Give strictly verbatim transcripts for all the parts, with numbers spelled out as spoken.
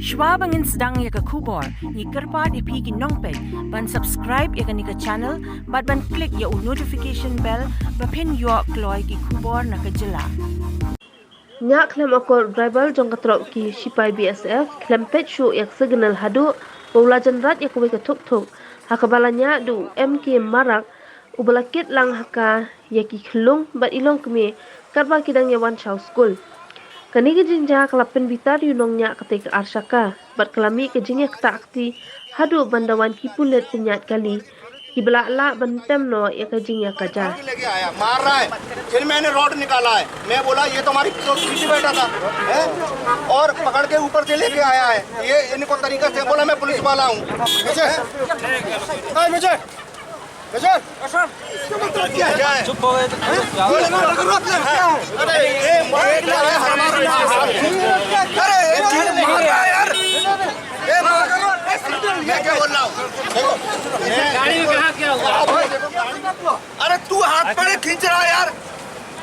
Shwa ba ngin sdang ïa ka khubor, ngi kyrpad ïa phi ki nongpeit ban subscribe ïa kane ka channel bad ban click ïa u notification bell ba phin ïoh kloi ki khubor na ka jylla. Ñiah khlem akor u driver jong ka trok ki shipai B S F khlem peit shuh ïa ka signal haduh ba u la jan rat ïa kawei ka thuk thuk, ha kaba la ñiah da u M K Marak, uba la kit lang ha ka ïa ki khyllung bad i longkmie katba ki dang ïa wan sha u skul. Kane ka jingjia ka la pynbitar ïa u nongñiah katei ka arshaka bad ka la mih ka jingïaktah kti haduh ban da wan ki pulit pynïaid kali kiba la lah ban tem noh ïa ka jingïakajia. लेके आया, मार रहा है। फिर मैंने रॉड निकाला है। मैं बोला, ये तो हमारी तो पीछे बैठा था, हैं? और पकड़ के ऊपर से लेके आया है। ये इनको तरीका से बोला, मैं पुलिस वाला हूँ। विजय, ए, विजय, विजय, क्या है? चुप हो गए तो क्या? बोले ना, अरे, ये मार रहा है, हमारा नाम है। अरे, ये मार रहा है यार। ये मार, मैं क्या बोल रहा हूँ? देखो, गाड़ी में कहाँ क्या हुआ? अरे, तू हाथ में खींच रहा है यार।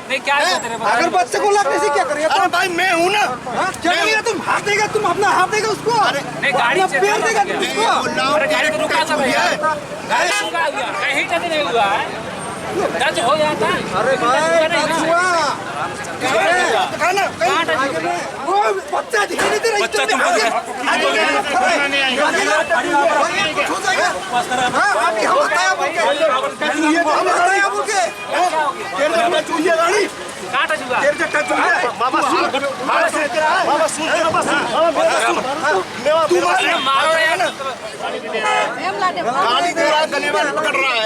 नहीं, क्या हुआ तेरे? अगर बच्चे को लाने से क्या करेगा? अरे भाई, मैं हूँ ना। हाँ? क्या करेगा? तुम हाथ देगा, तुम अपना हाथ देगा उसको? नहीं, गाड़ी अपना से पैर चला देगा गया। तुम उसको? बोल रहा हूँ, अरे, गाड़ी तो रुका था भैया। है। गाड़ी रुका हुआ, कहीं टच नहीं हुआ है। टच हो जाता। अरे भाई, नहीं ना। छुआ। कहा ना, कहीं कहाँ टच हुआ? वो बच्चा दिखाई नहीं दे रहा, बच्चा इतना तुम आगे। आगे, आगे। कुछ हो जाएगा। हाँ, अभी हम बताया बोल के। ये तो हम बताया बोल के। तेरे को मैं चूहिया गाड़ी। कहाँ टच हुआ? तेरे से टच हुआ है। बाबा सुन, बाबा सुन, बाबा सुन, बाबा सुन। तू मार, मारो यार। गाड़ी दे रहा है, गले वाला पकड़ रहा है।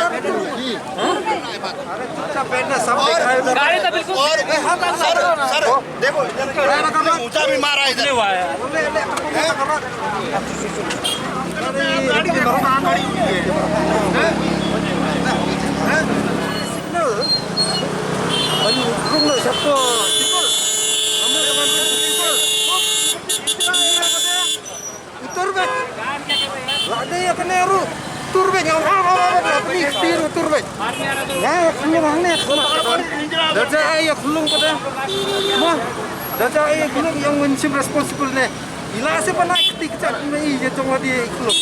अच्छा, बैठना सब दिख रहा है उधर। गाड़ी तो बिल्कुल और सर, सर, देखो इधर, ऊंचा भी मारा है इधर। हुआ है। गाड़ी के बाहर खड़ी हुई है। भाई, रुक ना, सबको। उतर बे। Lade ya kene ru. Tur bे, nyam ha ha ha, apni speed tur bे. Ya, ya khulung hangne. Daja ai ya khulung ko da. Ma. Daja ai ya khulung yang mensim responsible ne. Ila se bana ikti kecak me i ya jong wadi khulung.